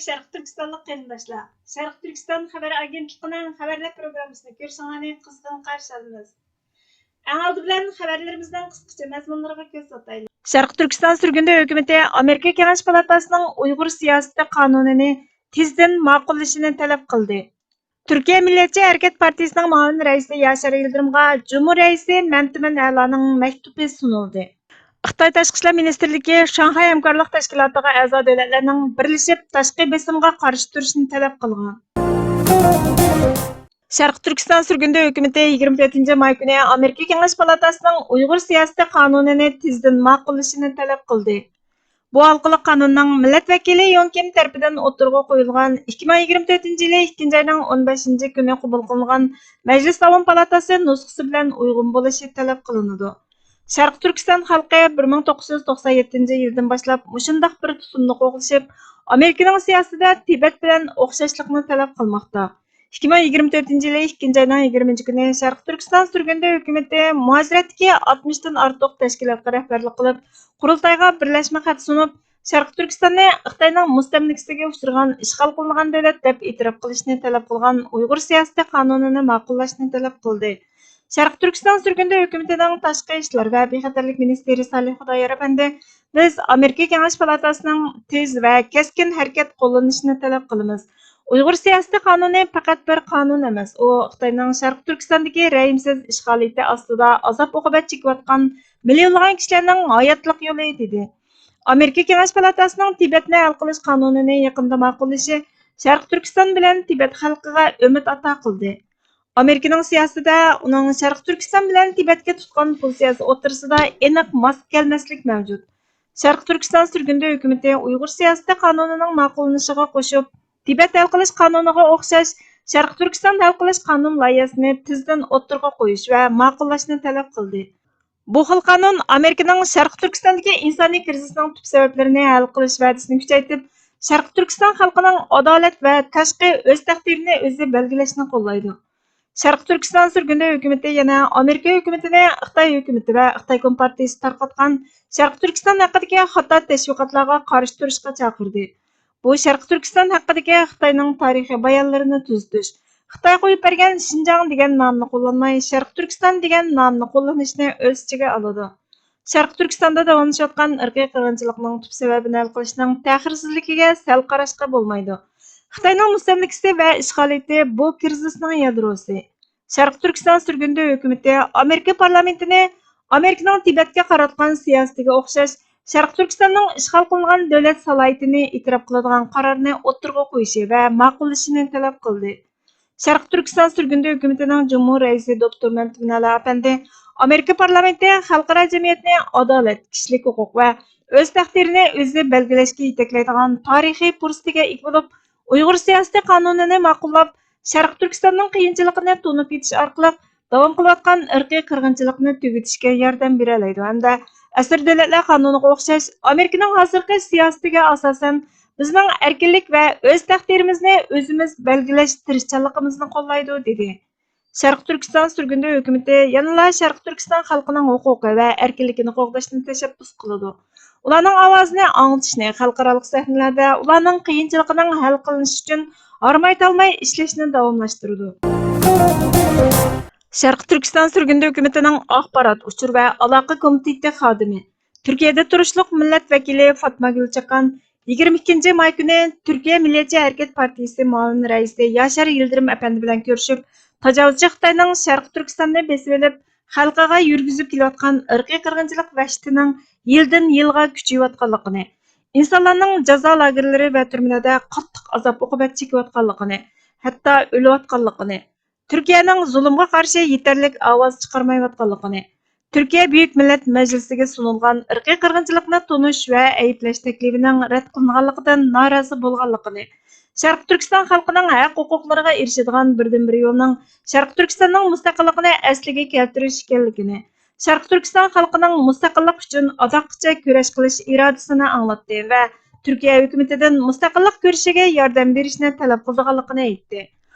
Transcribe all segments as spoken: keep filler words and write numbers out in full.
شەرقىي تۈركىستانلىق قېرىنداشلار، شەرقىي تۈركىستان خەۋەر ئاگېنتلىقىنىڭ خەۋەرلەر پروگراممىسىنى كۆرۈشۈڭلارنى قىزغىن قارشى ئالىمىز. ئەڭ ئالدى بىلەن خەۋەرلىرىمىزنىڭ قىسقىچە مەزمۇنلىرىغا كۆز تارتايلى. شەرقىي تۈركىستان سۈرگۈندە ھۆكۈمىتى ئامېرىكا كېڭەش پالاتاسىنىڭ ئۇيغۇر سىياسىتى قانۇنىنى تېزدىن ماقۇللىشىنى تەلەپ قىلدى. تۈركىيە مىللەتچى ھەرىكەت پارتىيىسىنىڭ مۇئاۋىن رەئىسى ياشار يىلدىرىمغا جۇمھۇر رەئىسى مەمتىمىن ئەلانىڭ مەكتۇپى سۇنۇلدى. خىتاي تاشقى ئىشلار مىنىستىرلىكى شاڭخەي ھەمكارلىق تەشكىلاتىغا ئەزا دۆلەتلەرنىڭ بىرلىشىپ تاشقى بېسىمغا قارشى تۇرۇشنى تەلەپ قىلغان. شەرقىي تۈركىستان سۈرگۈندە ھۆكۈمىتى يىگىرمە تۆتىنچى ماي كۈنى ئامېرىكا كېڭەش پالاتاسىنىڭ ئۇيغۇر سىياسىتى قانۇنىنى تېزدىن ماقۇللىشىنى تەلەپ قىلدى. بۇ ھالقىلىق قانۇننىڭ مىللەت ۋەكىلى يون كىم تەرىپىدىن ئوتتۇرىغا قويۇلغان ئىككى مىڭ يىگىرمە تۆتىنچى يىلى ئىككىنچى ئاينىڭ ئون بەشىنچى كۈنى قوبۇل قىلىنغان مەجلىس ئاۋام پالاتاسى نۇسخىسى بىلەن ئۇيغۇن بولۇشى تەلەپ قىلىنىدۇ. شەرقىي تۈركىستان خەلقى بىر مىڭ توققۇز يۈز توقسان يەتتىنچى يىلدىن باشلاپ مۇشۇنداق بىر تۇتۇمنى قوغلىشىپ، ئامېرىكىنىڭ سىياسىتىدە تىبەت بىلەن ئوخشاشلىقنى تەلەپ قىلماقتا. ئىككى مىڭ يىگىرمە تۆتىنچى يىلى ئىككىنچى ئاينىڭ يىگىرمىنچى كۈنى شەرقىي تۈركىستان سۈرگۈندە ھۆكۈمىتى مۇھاجىرەتتىكى ئاتمىشتىن ئارتۇق تەشكىلاتقا رەھبەرلىك قىلىپ، قۇرۇلتايغا بىرلەشمە خەت سۇنۇپ، شەرقىي تۈركىستاننى خىتاينىڭ مۇستەملىكىسىگە ئۇچرىغان ئىشغال قىلىنغان دۆلەت دەپ ئېتىراپ قىلىشنى تەلەپ قىلغان ئۇيغۇر سىياسىتى قانۇنىنى ماقۇللاشنى تەلەپ قىلدى. شەرقىي تۈركىستان سۈرگۈندە ھۆكۈمىتىنىڭ تاشقى ئىشلار ۋە بىخەتەرلىك مىنىستىرى سالىھ خۇدايار ئەپەندى، بىز ئامېرىكا كېڭەش پالاتاسىنىڭ تېز ۋە كەسكىن ھەرىكەت قوللىنىشىنى تەلەپ قىلىمىز. ئۇيغۇر سىياسىتى قانۇنى پەقەت بىر قانۇن ئەمەس، ئۇ خىتاينىڭ شەرقىي تۈركىستاندىكى رەھىمسىز ئىشغالىيىتى ئاستىدا ئازاب-ئوقۇبەت چېكىۋاتقان مىليونلىغان كىشىلەرنىڭ ھاياتلىق يولى، دېدى. ئامېرىكا كېڭەش پالاتاسىنىڭ تىبەتنى ھەل قىلىش قانۇنىنى يېقىندا ماقۇللىشى شەرقىي تۈركىستان بىلەن تىبەت خەلقىگە ئۈمىد ئاتا قىلدى. ئامېرىكىنىڭ سىياسىتىدە ئۇنىڭ شەرقىي تۈركىستان بىلەن تىبەتكە تۇتقان پوزىتسىيەسى ئوتتۇرىسىدا ئېنىق ماس كەلمەسلىك مەۋجۇت. شەرقىي تۈركىستان سۈرگۈندە ھۆكۈمىتى ئۇيغۇر سىياسىتى قانۇنىنىڭ ماقۇللىنىشىغا قوشۇپ، تىبەت ھەل قىلىش قانۇنىغا ئوخشاش شەرقىي تۈركىستان ھەل قىلىش قانۇن لايىھەسىنى تېزدىن ئوتتۇرىغا قويۇش ۋە ماقۇللاشنى تەلەپ قىلدى. بۇ خىل قانۇن ئامېرىكىنىڭ شەرقىي تۈركىستاندىكى ئىنسانىي كىرىزىسنىڭ تۈپ سەۋەبلىرىنى ھەل قىلىش ۋەدىسىنى كۈچەيتىپ، شەرقىي تۈركىستان خەلقىنىڭ ئادالەت ۋە تاشقى ئۆز تەقدىرىنى ئۆزى بەلگىلەشنى قوللايدۇ. شەرقىي تۈركىستان سۈرگۈندە ھۆكۈمىتى يەنە ئامېرىكا ھۆكۈمىتىنى خىتاي ھۆكۈمىتى ۋە خىتاي كومپارتىيىسى تارقاتقان شەرقىي تۈركىستان ھەققىدىكى خاتا تەشۋىقاتلارغا قارشى تۇرۇشقا چاقىردى. بۇ شەرقىي تۈركىستان ھەققىدىكى خىتاينىڭ تارىخىي بايانلىرىنى تۈزىتىش، خىتاي قويۇپ بەرگەن شىنجاڭ دېگەن نامنى قوللانماي، شەرقىي تۈركىستان دېگەن نامنى قوللىنىشنى ئۆز ئىچىگە ئالىدۇ. شەرقىي تۈركىستاندا داۋاملىشىۋاتقان ئىرقىي قىرغىنچىلىقنىڭ تۈپ سەۋەبىنى ھەل قىلىشنىڭ تەخىرسىزلىكىگە سەل قاراشقا بولمايدۇ. خىتاينىڭ مۇستەملىكىسى ۋە ئىشغالىيىتى بۇ كىرىزىسنىڭ يادروسى. شەرقىي تۈركىستان سۈرگۈندە ھۆكۈمىتى ئامېرىكا پارلامېنتىنى ئامېرىكىنىڭ تىبەتكە قاراتقان سىياسىتىگە ئوخشاش شەرقىي تۈركىستاننىڭ ئىشغال قىلىنغان دۆلەت سالاھىيىتىنى ئېتىراپ قىلىدىغان قارارنى ئوتتۇرىغا قويۇشى ۋە ماقۇللىشىنى تەلەپ قىلدى. شەرقىي تۈركىستان سۈرگۈندە ھۆكۈمىتىنىڭ جۇمھۇر رەئىسى دوكتور مەمتىمىن ئەلا ئەپەندى ئامېرىكا پارلامېنتى خەلقئارا جەمئىيەتنى ئادالەت، كىشىلىك ھوقۇق ۋە ئۆز تەقدىرىنى ئۆزى بەلگىلەشكە يېتەكلەيدىغان تارىخىي پۇرسىتىگە ئىگە بولۇپ، ئۇيغۇر سىياسىتى قانۇنىنى ماقۇللاپ، شەرقىي تۈركىستاننىڭ قىيىنچىلىقىنى تونۇپ يېتىش ئارقىلىق داۋام قىلىۋاتقان ئىرقىي قىرغىنچىلىقنى تۈگىتىشكە ياردەم بېرەلەيدۇ ھەمدە ئەسىر دۆلەتلەر قانۇنىغا ئوخشاش ئامېرىكىنىڭ ھازىرقى سىياسىتىگە ئاساسەن بىزنىڭ ئەركىنلىك ۋە ئۆز تەقدىرىمىزنى ئۆزىمىز بەلگىلەش تىرىشچانلىقىمىزنى قوللايدۇ، دېدى. شەرقىي تۈركىستان سۈرگۈندە ھۆكۈمىتى يەنىلا شەرقىي تۈركىستان خەلقىنىڭ ھوقۇقى ۋە ئەركىنلىكىنى قوغداشنى تەشەببۇس قىلىدۇ. ئۇلارنىڭ ئاۋازىنى ئاڭلىتىشنى، خەلقئارالىق سەھنىلەردە ئۇلارنىڭ قىيىنچىلىقىنىڭ ھەل قىلىنىشى ئۈچۈن ھارماي-تالماي ئىشلەشنى داۋاملاشتۇرىدۇ. شەرقىي تۈركىستان سۈرگۈندە ھۆكۈمىتىنىڭ ئاخبارات، ئۇچۇر ۋە ئالاقە كومىتېتى خادىمى، تۈركىيەدە تۇرۇشلۇق مىللەت ۋەكىلى فاتما گۈل چاكان يىگىرمە ئىككىنچى ماي كۈنى تۈركىيە مىللەتچى ھەرىكەت پارتىيىسى مۇئاۋىن رەئىسى ياشار يىلدىرىم ئەپەندى بىلەن كۆرۈشۈپ، تاجاۋۇزچى خىتاينىڭ شەرقىي تۈركىستاننى بېسىۋېلىپ، خەلقىگە يۈرگۈزۈپ كېلىۋاتقان ئىرقىي قىرغىنچىلىق ۋەھشىتىنىڭ يىلدىن يىلغا كۈچىيىۋاتقانلىقىنى، ئىنسانلارنىڭ جازا لاگېرلىرى ۋە تۈرمىلەردە قاتتىق ئازاب-ئوقۇبەت چېكىۋاتقانلىقىنى، ھەتتا ئۆلۈۋاتقانلىقىنى، تۈركىيەنىڭ زۇلۇمغا قارشى يېتەرلىك ئاۋاز چىقارمايۋاتقانلىقىنى، تۈركىيە بۈيۈك مىللەت مەجلىسىگە سۇنۇلغان ئىرقىي قىرغىنچىلىقنى تونۇش ۋە ئەيىبلەش تەكلىپىنىڭ رەت قىلىنغانلىقىدىن نارازى بولغانلىقىنى، شەرقىي تۈركىستان خەلقىنىڭ ھەق-ھوقۇقلىرىغا ئېرىشىدىغان بىردىنبىر يولنىڭ شەرقىي تۈركىستاننىڭ مۇستەقىللىقىنى ئەسلىگە كەلتۈرۈش ئىكەنلىكىنى، شەرقىي تۈركىستان خەلقىنىڭ مۇستەقىللىق ئۈچۈن ئۇزاققىچە كۈرەش قىلىش ئىرادىسىنى ئاڭلاتتى ۋە تۈركىيە ھۆكۈمىتىدىن مۇستەقىللىق كۈرىشىگە ياردەم بېرىشنى تەلەپ قىلىدىغانلىقىنى ئېيتتى.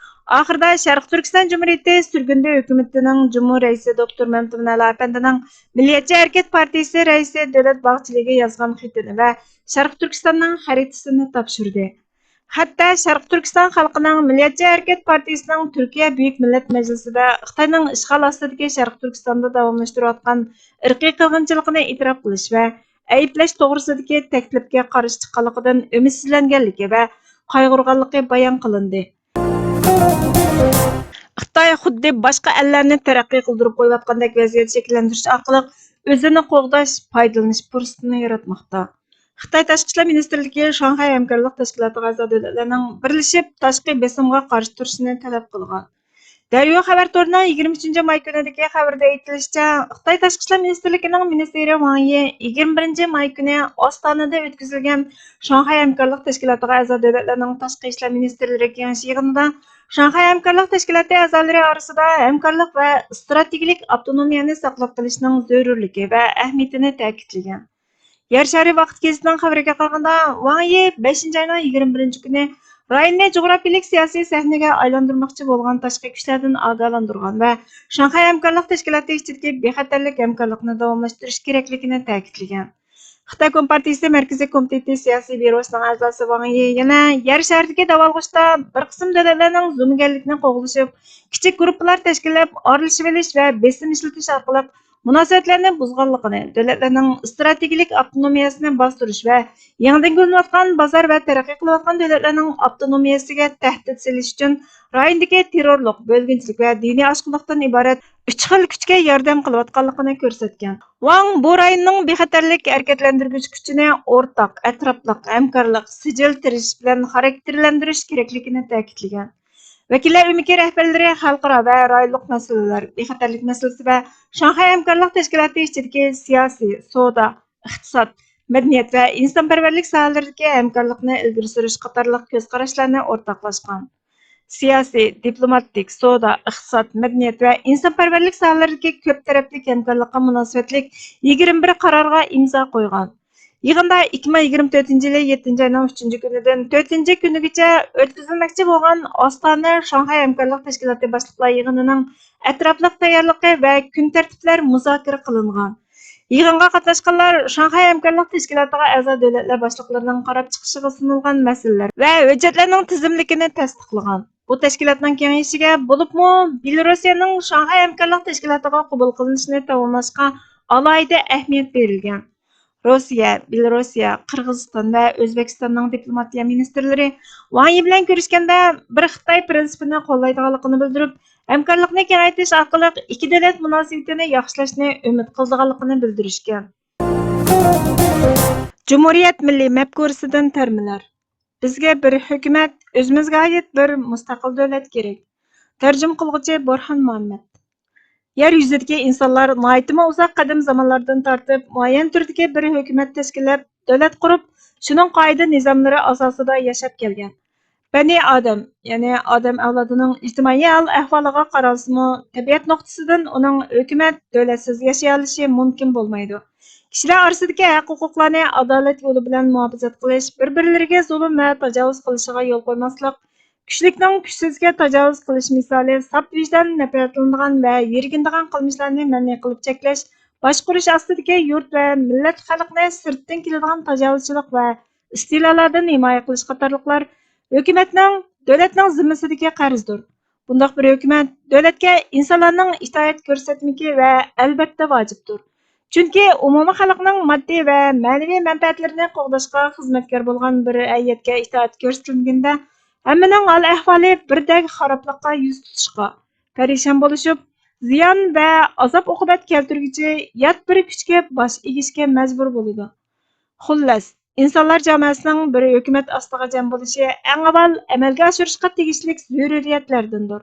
ئاخىرىدا شەرقىي تۈركىستان جۇمھۇرىيىتى سۈرگۈندە ھۆكۈمىتىنىڭ جۇمھۇر رەئىسى دوكتور مەمتىمىن ئەلا ئەپەندىنىڭ مىللىيەتچى ھەرىكەت پارتىيىسى رەئىسى دۆلەت باغچىلىكىگە يازغان خېتىنى ۋە شەرقىي تۈركىستاننىڭ خەرىتىسىنى تاپشۇردى. ھەتتا شەرقىي تۈركىستان خەلقىنىڭ مىللەتچى ھەرىكەت پارتىيىسىنىڭ تۈركىيە بۈيۈك مىللەت مەجلىسىدە خىتاينىڭ ئىشغال ئاستىدىكى شەرقىي تۈركىستاندا داۋاملاشتۇرۇۋاتقان ئىرقىي قىرغىنچىلىقىنى ئېتىراپ قىلىش ۋە ئەيىبلەش توغرىسىدىكى تەكلىپكە قارشى چىققانلىقىدىن ئۈمىدسىزلەنگەنلىكى ۋە قايغۇرغانلىقى بايان قىلىندى. خىتاي خۇددى باشقا ئەللەرنى تەرەققىي قىلدۇرۇپ قويۇۋاتقاندەك ۋەزىيەت شەكىللەندۈرۈش ئارقىلىق ئۆزىنى قوغداش، پايدىلىنىش پۇرسىتىنى ياراتماقتا. خىتاي تاشقى ئىشلار مىنىستىرلىكى شاڭخەي ھەمكارلىق تەشكىلاتىغا ئەزا دۆلەتلەرنىڭ بىرلىشىپ تاشقى بېسىمغا قارشى تۇرۇشىنى تەلەپ قىلغان. دەريو خەۋەر تورىنىڭ يىگىرمە ئۈچىنچى ماي كۈنىدىكى خەۋىرىدە ئېيتىلىشىچە، خىتاي تاشقى ئىشلار مىنىستىرلىكىنىڭ مىنىستىرى ۋاڭ يى يىگىرمە بىرىنچى ماي كۈنى ئاستانىدا ئۆتكۈزۈلگەن شاڭخەي ھەمكارلىق تەشكىلاتىغا ئەزا دۆلەتلەرنىڭ تاشقى ئىشلار مىنىستىرلىرى كېڭىشى يىغىنىدا شاڭخەي ھەمكارلىق تەشكىلاتى ئەزالىرى ئارىسىدا ھەمكارلىق ۋە ئىستراتېگىيەلىك ئاپتونومىيەنى ساقلاپ قېلىشنىڭ زۆرۈرلۈكى ۋە ئەھمىيىتىنى تەكىتلىگەن. يەر شارى ۋاقىت گېزىتىنىڭ خەۋىرىگە قارىغاندا، ۋاڭ يى بەشىنچى ئاينىڭ يىگىرمە بىرىنچى كۈنى رايوننى جۇغراپىيەلىك سىياسىي سەھنىگە ئايلاندۇرماقچى بولغان تاشقى كۈچلەردىن ئاگاھلاندۇرغان ۋە شاڭخەي ھەمكارلىق تەشكىلاتى ئىچىدىكى بىخەتەرلىك ھەمكارلىقنى داۋاملاشتۇرۇش كېرەكلىكىنى تەكىتلىگەن. خىتاي كومپارتىيىسى مەركىزىي كومىتېتى سىياسىي بيۇروسىنىڭ ئەزاسى ۋاڭ يى يەنە يەر شارىدىكى داۋالغۇشتا بىر قىسىم دۆلەتلەرنىڭ زومىگەرلىكنى قوغلىشىپ، كىچىك گۇرۇپپىلار تەشكىللەپ، ئارىلىشىۋېلىش ۋە بېسىم ئىشلىتىش ئارقىلىق مۇناسىۋەتلەرنى بۇزغانلىقىنى، دۆلەتلەرنىڭ ئىستراتېگىيەلىك ئاپتونومىيەسىنى باستۇرۇش ۋە يېڭىدىن گۈللىنىۋاتقان بازار ۋە تەرەققىي قىلىۋاتقان دۆلەتلەرنىڭ ئاپتونومىيەسىگە تەھدىت سېلىش ئۈچۈن رايوندىكى تېررورلۇق، بۆلگۈنچىلىك ۋە دىنىي ئاشقۇنلۇقتىن ئىبارەت ئۈچ خىل كۈچكە ياردەم قىلىۋاتقانلىقىنى كۆرسەتكەن. ۋاڭ بۇ رايوننىڭ بىخەتەرلىك ھەرىكەتلەندۈرگۈچ كۈچىنى ئورتاق، ئەتراپلىق ھەمكارلىق، سىجىل تىرىشىش بىلەن خاراكتېرلەندۈرۈش كېرەكلىكىنى تەكىتلىگەن. ۋەكىللەر ئۆمىكى رەھبەرلىرى خەلقئارا ۋە رايونلۇق مەسىلىلەر، بىخەتەرلىك مەسىلىسى ۋە شاڭخەي ھەمكارلىق تەشكىلاتى ئىچىدىكى سىياسىي، سودا، ئىقتىساد، مەدەنىيەت ۋە ئىنسانپەرۋەرلىك ساھەلىرىدىكى ھەمكارلىقنى ئىلگىرى سۈرۈش قاتارلىق كۆز قاراشلارنى ئورتاقلاشقان. سىياسىي، دىپلوماتىك، سودا، ئىقتىساد، مەدەنىيەت ۋە ئىنسانپەرۋەرلىك ساھەلىرىدىكى كۆپ تەرەپلىك ھەمكارلىققا مۇناسىۋەتلىك يىگىرمە بىر قارارغا ئىمزا قويغان. يىغىندا ئىككى مىڭ يىگىرمە تۆتىنچى يىلى يەتتىنچى ئاينىڭ ئۈچىنچى كۈنىدىن تۆتىنچى كۈنىگىچە ئۆتكۈزۈلمەكچى بولغان ئاستانە شاڭخەي ھەمكارلىق تەشكىلاتى باشلىقلار يىغىنىنىڭ ئەتراپلىق تەييارلىقى ۋە كۈن تەرتىپلەر مۇزاكىرە قىلىنغان. يىغىنغا قاتناشقانلار شاڭخەي ھەمكارلىق تەشكىلاتىغا ئەزا دۆلەتلەر باشلىقلىرىنىڭ قاراپ چىقىشىغا سۇنۇلغان مەسىلىلەر ۋە ھۆججەتلەرنىڭ تىزىملىكىنى تەستىقلىغان. بۇ تەشكىلاتنىڭ كېڭىيىشىگە، بولۇپمۇ بېلورۇسىيەنىڭ شاڭخەي ھەمكارلىق تەشكىلاتىغا قوبۇل قىلىنىشىنى تاماملاشقا ئالاھىدە ئەھمىيەت بېرىلگەن. روسىيە، بېلورۇسىيە، قىرغىزىستان ۋە ئۆزبېكىستاننىڭ دىپلوماتىيە مىنىستىرلىرى ۋاڭ يى بىلەن كۆرۈشكەندە، بىر خىتاي پىرىنسىپىنى قوللايدىغانلىقىنى بىلدۈرۈپ، ھەمكارلىقنى كېڭەيتىش ئارقىلىق ئىككى دۆلەت مۇناسىۋىتىنى ياخشىلاشنى ئۈمىد قىلىدىغانلىقىنى بىلدۈرۈشكەن. جۇمھۇرىيەت مىللىي مەپكۇرىسىدىن تەرمىلەر. بىزگە بىر ھۆكۈمەت، ئۆزىمىزگە ئائىت بىر مۇستەقىل دۆلەت كېرەك. تەرجىمە قىلغۇچى بورھان مۇھەممەد. يەر يۈزىدىكى ئىنسانلار ناھايىتىمۇ ئۇزاق قەدىم زامانلاردىن تارتىپ مۇئەييەن تۈردىكى بىر ھۆكۈمەت تەشكىللەپ، دۆلەت قۇرۇپ، شۇنىڭ قائىدە نىزاملىرى ئاساسىدا ياشاپ كەلگەن. بەنى ئادەم، يەنى ئادەم ئەۋلادىنىڭ ئىجتىمائىي ھال-ئەھۋالىغا قارالسىمۇ، تەبىئەت نۇقتىسىدىن ئۇنىڭ ھۆكۈمەت، دۆلەتسىز ياشىيالىشى مۇمكىن بولمايدۇ. كىشىلەر ئارىسىدىكى ھەق-ھوقۇقلارنى ئادالەت يولى بىلەن مۇھاپىزەت قىلىش، بىر-بىرلىرىگە زۇلۇم ۋە تاجاۋۇز قىلىشىغا يول قويماسلىق، كۈچلۈكنىڭ كۈچسىزگە تاجاۋۇز قىلىش مىسالى، ساپ ۋىجدان نەپرەتلىنىدىغان ۋە يىرگىنىدىغان قىلمىشلارنى مەنئى قىلىپ چەكلەش، باشقۇرۇش ئاستىدىكى يۇرت ۋە مىللەت خەلقنى سىرتتىن كېلىدىغان تاجاۋۇزچىلىق ۋە ئىستىلالاردىن ھىمايە قىلىش قاتارلىقلار ھۆكۈمەتنىڭ، دۆلەتنىڭ زىممىسىدىكى قەرزدۇر. بۇنداق بىر ھۆكۈمەت دۆلەتكە ئىنسانلارنىڭ ئىتائەت كۆرسەتمىكى ۋە ئەلۋەتتە ۋاجىپتۇر. چۈنكى ئومۇمىي خەلقنىڭ ماددىي ۋە مەنىۋى مەنپەئەتلىرىنى قوغداشقا خىزمەتكار بولغان بىر ھەيئەتكە ئىتائەت كۆرسىتىلمىگىندە، ھەممىنىڭ ھال-ئەھۋالى بىردەك خارابلىققا يۈز تۇتۇشقا، پەرىشان بولۇشۇپ، زىيان ۋە ئازاب-ئوقۇبەت كەلتۈرگۈچى يات بىر كۈچكە باش ئېگىشكە مەجبۇر بولىدۇ. خۇللەس، ئىنسانلار جامائەسىنىڭ بىر ھۆكۈمەت ئاستىغا جەم بولۇشى ئەڭ ئاۋۋال ئەمەلگە ئاشۇرۇشقا تېگىشلىك زۆرۈرىيەتلەردىندۇر.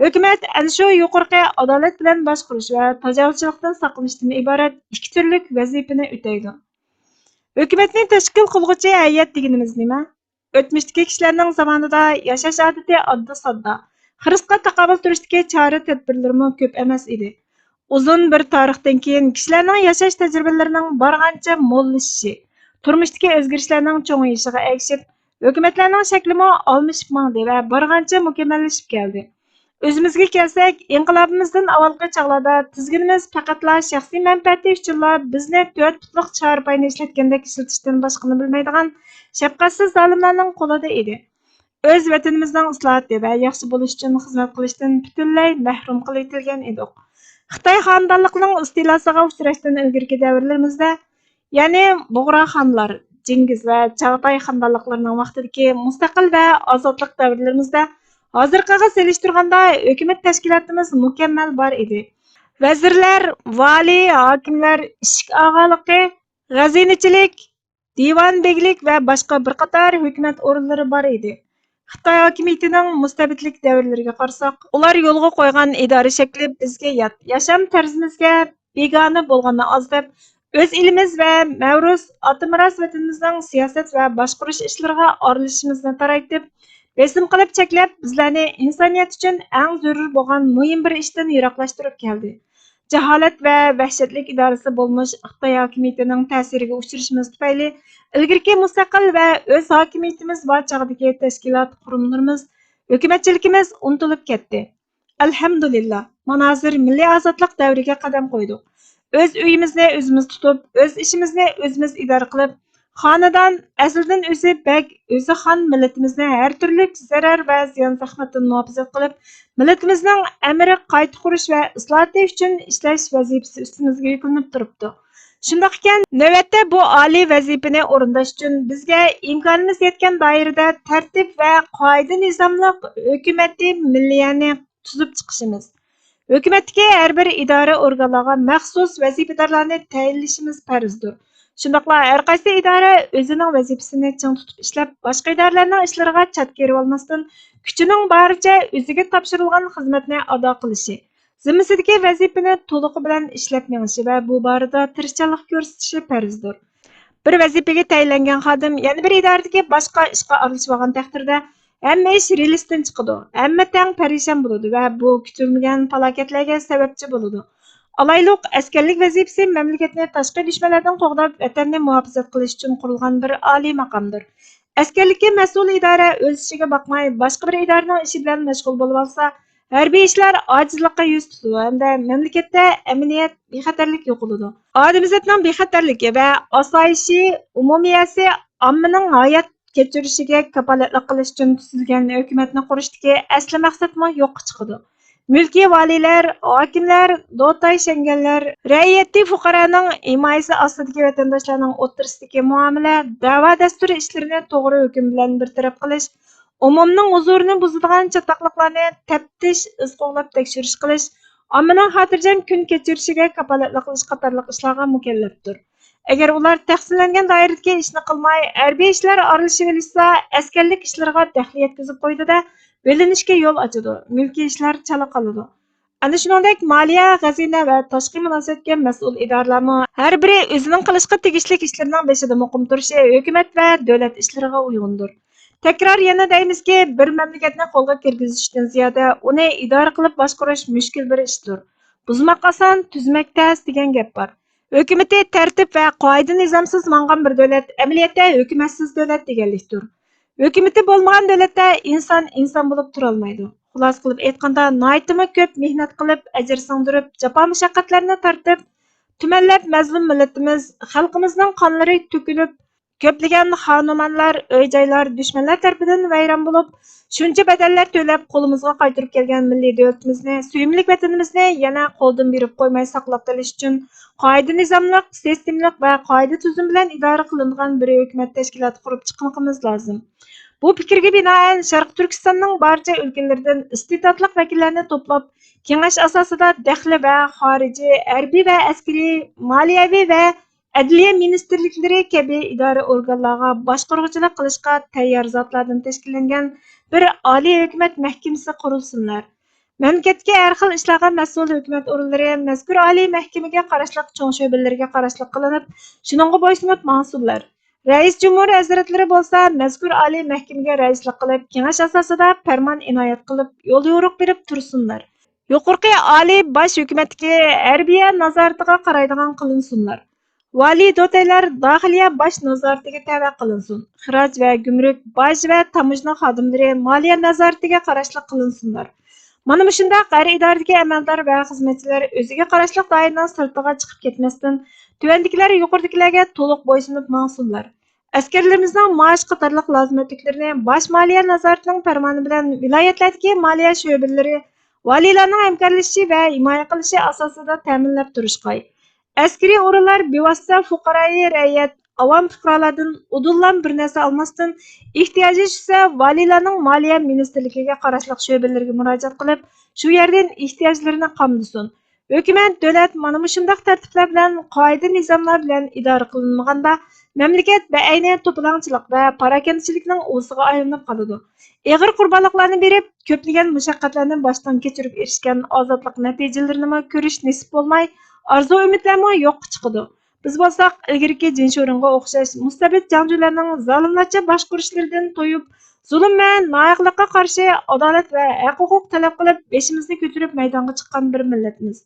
ھۆكۈمەت ئەنە شۇ يۇقىرىقى ئادالەت بىلەن باشقۇرۇش ۋە تاجاۋۇزچىلىقتىن ساقلىنىشتىن ئىبارەت ئىككى تۈرلۈك ۋەزىپىنى ئۆتەيدۇ. ھۆكۈمەتنى تەشكىل قىلغۇچى ھەيئەت دېگىنىمىز نېمە؟ ئۆتمۈشتىكى كىشىلەرنىڭ زامانىدا ياشاش ئادىتى ئاددىي-ساددا، خىرىسقا تاقابىل تۇرۇشتىكى چارە-تەدبىرلىرىمۇ كۆپ ئەمەس ئىدى. ئۇزۇن بىر تارىختىن كېيىن كىشىلەرنىڭ ياشاش تەجرىبىلىرىنىڭ بارغانچە موللىشىشى، تۇرمۇشتىكى ئۆزگىرىشلەرنىڭ چوڭىيىشىغا ئەگىشىپ، ھۆكۈمەتلەرنىڭ شەكلىمۇ ئالمىشىپ ماڭدى ۋە بارغانچە مۇكەممەللىشىپ كەلدى. ئۆزىمىزگە كەلسەك، ئىنقىلابىمىزدىن ئاۋۋالقى چاغلاردا تىزگىنىمىز پەقەتلا شەخسىي مەنپەئەتى ئۈچۈنلا بىزنى تۆت پۇتلۇق چارپاينى ئىشلەتكەندەك ئىشلىتىشتىن باشقىنى بىلمەيدىغان شەپقەتسىز زالىملارنىڭ قولىدا ئىدى. ئۆز ۋەتىنىمىزنىڭ ئىسلاھاتى ۋە ياخشى بولۇشى ئۈچۈن خىزمەت قىلىشتىن پۈتۈنلەي مەھرۇم قىلىۋېتىلگەن ئىدۇق. خىتاي خانىدانلىقىنىڭ ئىستىلاسىغا ئۇچراشتىن ئىلگىرىكى دەۋرلىرىمىزدە، يەنى بۇغرا خانلار، جىڭگىز ۋە چاغاتاي خانىدانلىقلىرىنىڭ ۋاقتىدىكى مۇستەقىل ۋە ئازادلىق دەۋرلىرىمىزدە ھازىرقىغا سېلىشتۇرغاندا ھۆكۈمەت تەشكىلاتىمىز مۇكەممەل بار ئىدى. ۋەزىرلەر، ۋالىي، ھاكىملار، ئىشىك ئاغالىقى، غەزىنىچىلىك، دىۋان بېگلىك ۋە باشقا بىر قاتار ھۆكۈمەت ئورۇنلىرى بار ئىدى. خىتاي ھاكىمىيىتىنىڭ مۇستەبىتلىك دەۋرلىرىگە قارىساق، ئۇلار يولغا قويغان ئىدارە شەكلى بىزگە يات، ياشام تەرزىمىزگە بىگانە بولغاننى ئاز دەپ، ئۆز ئېلىمىز ۋە مەۋرۇس ئاتا مىراس ۋەتىنىمىزنىڭ سىياسەت ۋە باشقۇرۇش ئىشلىرىغا ئارىلىشىشىمىزنى تارايتىپ، بېسىم قىلىپ چەكلەپ، بىزلەرنى ئىنسانىيەت ئۈچۈن ئەڭ زۆرۈر بولغان مۇھىم بىر ئىشتىن يىراقلاشتۇرۇپ كەلدى. جاھالەت ۋە ۋەھشەتلىك ئىدارىسى بولمىش خىتاي ھاكىمىيىتىنىڭ تەسىرىگە ئۇچرىشىمىز تۈپەيلى، ئىلگىرىكى مۇستەقىل ۋە ئۆز ھاكىمىيىتىمىز بار چاغدىكى تەشكىلات قۇرۇملىرىمىز، ھۆكۈمەتچىلىكىمىز ئۇنتۇلۇپ كەتتى. ئەلھەمدۇلىللا، مانا ھازىر مىللىي ئازادلىق دەۋرىگە قەدەم قويدۇق. ئۆز ئۆيىمىزنى ئۆزىمىز تۇتۇپ، ئۆز ئىشىمىزنى ئۆزىمىز ئىدارە قىلىپ، خانىدان ئەزەلدىن ئۆزى بەگ، ئۆزى خان مىللىتىمىزنى ھەر تۈرلۈك زەرەر ۋە زىيان-زەخمەتتىن مۇھاپىزەت قىلىپ، مىللىتىمىزنىڭ ئەمرى قايتا قۇرۇش ۋە ئىسلاھاتى ئۈچۈن ئىشلەش ۋەزىپىسى ئۈستىمىزگە يۈكلىنىپ تۇرۇپتۇ. شۇنداق ئىكەن، نۆۋەتتە بۇ ئالىي ۋەزىپىنى ئورۇنداش ئۈچۈن بىزگە ئىمكانىمىز يەتكەن دائىرىدە تەرتىپ ۋە قائىدە-نىزاملىق ھۆكۈمىتى مىللىيەنى تۈزۈپ چىقىشىمىز، ھۆكۈمەتتىكى ھەر بىر ئىدارە ئورگانلارغا مەخسۇس ۋەزىپىدارلارنى تەيىنلىشىمىز پەرزدۇر. شۇنداقلا ھەر قايسى ئىدارە ئۆزىنىڭ ۋەزىپىسىنى چىڭ تۇتۇپ ئىشلەپ، باشقا ئىدارىلەرنىڭ ئىشلىرىغا چات كىرىۋالماستىن، كۈچىنىڭ بارىچە ئۆزىگە تاپشۇرۇلغان خىزمەتنى ئادا قىلىشى، زىممىسىدىكى ۋەزىپىنى تولۇقى بىلەن ئىشلەپ مېڭىشى ۋە بۇ بارىدا تىرىشچانلىق كۆرسىتىشى پەرزدۇر. بىر ۋەزىپىگە تەيىنلەنگەن خادىم يەنە بىر ئىدارىدىكى باشقا ئىشقا ئارىلىشىۋالغان تەقدىردە، ھەممە ئىش رېلىستىن چىقىدۇ، ھەممە تەڭ پەرىشان بولىدۇ ۋە بۇ كۈتۈلمىگەن پالاكەتلەرگە سەۋەبچى بولىدۇ. ئالايلۇق، ئەسكەرلىك ۋەزىپىسى مەملىكەتنى تاشقى دۈشمەنلەردىن قوغداپ، ۋەتەننى مۇھاپىزەت قىلىش ئۈچۈن قۇرۇلغان بىر ئالىي ماقامدۇر. ئەسكەرلىككە مەسئۇل ئىدارە ئۆز ئىشىگە باقماي، باشقا بىر ئىدارىنىڭ ئىشى بىلەن مەشغۇل بولۇۋالسا، ھەربىي ئىشلار ئاجىزلىققا يۈز تۇتىدۇ ھەمدە مەملىكەتتە ئەمىنىيەت، بىخەتەرلىك يوقىلىدۇ. ئادەمزاتنىڭ بىخەتەرلىكى ۋە ئاسايىشى ئومۇمىيەسى ئاممىنىڭ ھايات كەچۈرۈشىگە كاپالەتلىك قىلىش ئۈچۈن تۈزۈلگەن ھۆكۈمەتنى قۇرۇشتىكى ئەسلى مەقسەتمۇ يوققا چىقىدۇ. مۈلكىي ۋالىيلەر، ھاكىملەر، دوتاي شەڭگەنلەر، رەئىيەتى فۇقارانىڭ ھىمايىسى ئاستىدىكى ۋەتەنداشلارنىڭ ئوتتۇرىسىدىكى مۇئامىلە، دەۋا دەستۇرى ئىشلىرىنى توغرا ھۆكۈم بىلەن بىر تەرەپ قىلىش، ئومۇمنىڭ ھۇزۇرىنى بۇزىدىغان چاتاقلىقلارنى تەپتىش، ئىز قوغلاپ تەكشۈرۈش قىلىش، ئاممىنىڭ خاتىرجەم كۈن كەچۈرۈشىگە كاپالەتلىك قىلىش قاتارلىق ئىشلارغا مۇكەللەپتۇر. ئەگەر ئۇلار تەقسىملەنگەن دائىرىدىكى ئىشنى قىلماي، ھەربىي ئىشلار ئارىلىشىۋېلىشسا، ئەسكەرلىك ئىشلىرىغا دەخلى يەتكۈزۈپ قويىدۇ-دە، بۆلۈنۈشكە يول ئاچىدۇ، مۈلكىي ئىشلار چالا قالىدۇ. ئەنە شۇنىڭدەك مالىيە، خەزىنە ۋە تاشقى مۇناسىۋەتكە مەسئۇل ئىدارىلەرمۇ ھەر بىرى ئۆزىنىڭ قىلىشقا تېگىشلىك ئىشلىرىنىڭ بېشىدا مۇقىم تۇرۇشى ھۆكۈمەت ۋە دۆلەت ئىشلىرىغا ئۇيغۇندۇر. تەكرار يەنە دەيمىزكى، بىر مەملىكەتنى قولغا كىرگۈزۈشتىن زىيادە، ئۇنى ئىدارە قىلىپ باشقۇرۇش مۈشكۈل بىر ئىشتۇر. بۇزماق ئاسان، تۈزمەك تەس دېگەن گەپ بار. ھۆكۈمىتى تەرتىپ ۋە قائىدە-نىزامسىز ماڭغان بىر دۆلەت ئەمەلىيەتتە ھۆكۈمەتسىز دۆلەت دېگەنلىكتۇر. ھۆكۈمىتى بولمىغان دۆلەتتە ئىنسان ئىنسان بولۇپ تۇرالمايدۇ. خۇلاسە قىلىپ ئېيتقاندا، ناھايىتىمۇ كۆپ مېھنەت قىلىپ، ئەجىر سىڭدۈرۈپ، جاپا-مۇشەققەتلەرنى تارتىپ، تۈمەنلەپ مەزلۇم مىللىتىمىز، خەلقىمىزنىڭ قانلىرى تۆكۈلۈپ، كۆپلىگەن خانىمانلار، ئۆي-جايلار دۈشمەنلەر تەرىپىدىن ۋەيران بولۇپ، شۇنچە بەدەللەر تۆلەپ قولىمىزغا قايتۇرۇپ كەلگەن مىللىي دۆلىتىمىزنى، سۆيۈملۈك ۋەتىنىمىزنى يەنە قولدىن بېرىپ قويماي ساقلاپ قېلىش ئۈچۈن قائىدە-نىزاملىق، سىستېمىلىق ۋە قائىدە-تۈزۈم بىلەن ئىدارە قىلىنىدىغان بىر ھۆكۈمەت تەشكىلاتى قۇرۇپ چىقمىقىمىز لازىم. بۇ پىكىرگە بىنائەن، شەرقىي تۈركىستاننىڭ بارچە ئۆلكىلىرىدىن ئىستېداتلىق ۋەكىللەرنى توپلاپ، كېڭەش ئاساسىدا دەخلى ۋە خارىجىي، ھەربىي ۋە ئەسكىرىي، مالىيەۋى ۋە ئەدلىيە مىنىستىرلىكلىرى كەبى ئىدارە ئورگانلارغا باشقۇرغۇچىلىق قىلىشقا تەييار زاتلاردىن تەشكىللەنگەن بىر ئالىي ھۆكۈمەت مەھكىمىسى قۇرۇلسۇنلار. مەملىكەتتىكى ھەر خىل ئىشلارغا مەسئۇل ھۆكۈمەت ئورۇنلىرى مەزكۇر ئالىي مەھكىمىگە قاراشلىق چوڭ شۆبىلىرىگە قاراشلىق قىلىنىپ، شۇنىڭغا بويسۇنۇپ ماڭسۇنلار. رەئىس جۇمھۇر ھەزرەتلىرى بولسا مەزكۇر ئالىي مەھكىمىگە رەئىسلىك قىلىپ، كېڭەش ئاساسىدا پەرمان ئىنايەت قىلىپ، يوليورۇق بېرىپ تۇرسۇنلار. يۇقىرىقى ئالىي باش ھۆكۈمەتتىكى ھەربىيە نازارىتىغا قارايدىغان قىلىنسۇنلار. ۋالىي دوتەيلەر داخىلىيە باش نازارىتىگە تەۋە قىلىنسۇن. خىراج ۋە گۈمرۈك، باج ۋە تاموژنا خادىملىرى مالىيە نازارىتىگە قاراشلىق قىلىنسۇنلار. مانا مۇشۇنداق ھەر ئىدارىدىكى ئەمەلدار ۋە خىزمەتچىلەر ئۆزىگە قاراشلىق دائىرىنىڭ سىرتىغا چىقىپ كەتمەستىن، تۆۋەندىكىلەر يۇقىرىدىكىلەرگە تولۇق بويسۇنۇپ ماڭسۇنلار. ئەسكەرلىرىمىزنىڭ مائاش قاتارلىق لازىمەتلىكلىرىنى باش مالىيە نازارىتىنىڭ پەرمانى بىلەن ۋىلايەتلەردىكى مالىيە شۆبىلىرى ۋالىيلارنىڭ ھەمكارلىشىشى ۋە ھىمايە قىلىشى ئاساسىدا تەمىنلەپ تۇرۇشقاي. ئەسكىرىي ئورۇنلار بىۋاسىتە پۇقرايى رەئىيەت، ئاۋام پۇقرالاردىن ئۇدۇللا بىر نەرسە ئالماستىن، ئېھتىياجى چۈشسە، ۋالىيلارنىڭ مالىيە مىنىستىرلىكىگە قاراشلىق شۆبىلىرىگە مۇراجىئەت قىلىپ، شۇ يەردىن ئېھتىياجلىرىنى قامدىسۇن. ھۆكۈمەت، دۆلەت مانا مۇشۇنداق تەرتىپلەر بىلەن، قائىدە-نىزاملار بىلەن ئىدارە قىلىنمىغاندا، مەملىكەت بەئەينى توپىلاڭچىلىق ۋە پاراكەندىچىلىكنىڭ ئۇۋىسىغا ئايلىنىپ قالىدۇ. ئېغىر قۇربانلىقلارنى بېرىپ، كۆپلىگەن مۇشەققەتلەرنى باشتىن كەچۈرۈپ ئېرىشكەن ئازادلىق نەتىجىلىرىنىمۇ كۆرۈش نېسىپ بولماي، ئارزۇ-ئۈمىدلەرمۇ يوققا چىقىدۇ. بىز بولساق، ئىلگىرىكى جىنشۇرېنغا ئوخشاش مۇستەبىت جەڭچىلەرنىڭ زالىملارچە باشقۇرۇشلىرىدىن تويۇپ، زۇلۇم ۋە ناھەقلىققا قارشى ئادالەت ۋە ھەق-ھوقۇق تەلەپ قىلىپ، بېشىمىزنى كۆتۈرۈپ مەيدانغا چىققان بىر مىللەتمىز.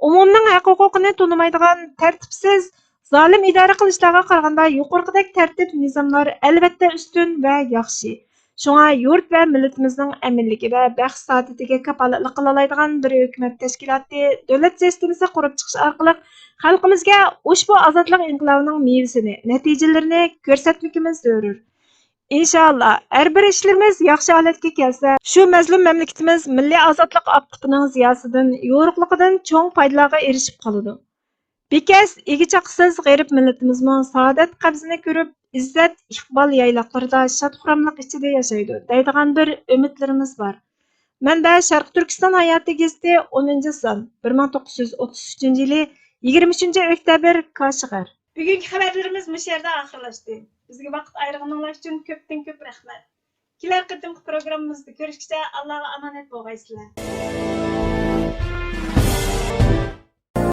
ئومۇمنىڭ ھەق-ھوقۇقىنى تونۇمايدىغان تەرتىپسىز، زالىم ئىدارە قىلىشلارغا قارىغاندا يۇقىرىقىدەك تەرتىپ-نىزاملار ئەلۋەتتە ئۈستۈن ۋە ياخشى. شۇڭا يۇرت ۋە مىللىتىمىزنىڭ ئەمىنلىكى ۋە بەخت-سائادىتىگە كاپالەتلىك قىلالايدىغان بىر ھۆكۈمەت تەشكىلاتى، دۆلەت سىستېمىسى قۇرۇپ چىقىش ئارقىلىق خەلقىمىزگە ئۇشبۇ ئازادلىق ئىنقىلابىنىڭ مېۋىسىنى، نەتىجىلىرىنى كۆرسەتمىكىمىز زۆرۈر. ئىنشائاللا، ھەر بىر ئىشلىرىمىز ياخشى ھالەتكە كەلسە، شۇ مەزلۇم مەملىكىتىمىز مىللىي ئازادلىق ئاپتىپىنىڭ زىياسىدىن، يورۇقلۇقىدىن چوڭ پايدىلارغا ئېرىشىپ قالىدۇ. بىكەس، ئىگە-چاقىسىز غېرىب مىللىتىمىزمۇ سائادەت قەبزىنى كۆرۈپ، ئىززەت، ئىقبال يايلاقلىرىدا شاد-خۇراملىق ئىچىدە ياشايدۇ، دەيدىغان بىر ئۈمىدلىرىمىز بار. مەنبە: شەرقىي تۈركىستان ھاياتى گېزىتى، ئونىنچى سان، بىر مىڭ توققۇز يۈز ئوتتۇز ئۈچىنچى يىلى يىگىرمە ئۈچىنچى ئۆكتەبىر، كاشغەر. بۈگۈنكى خەۋەرلىرىمىز مۇشۇ يەردە ئاخىرلاشتى. بىزگە ۋاقىت ئايرىغىنىڭلار ئۈچۈن كۆپتىن كۆپ رەھمەت. كېلەر قېتىمقى پروگراممىمىزدا كۆرۈشكىچە ئاللاغا ئامانەت بولغايسىلەر.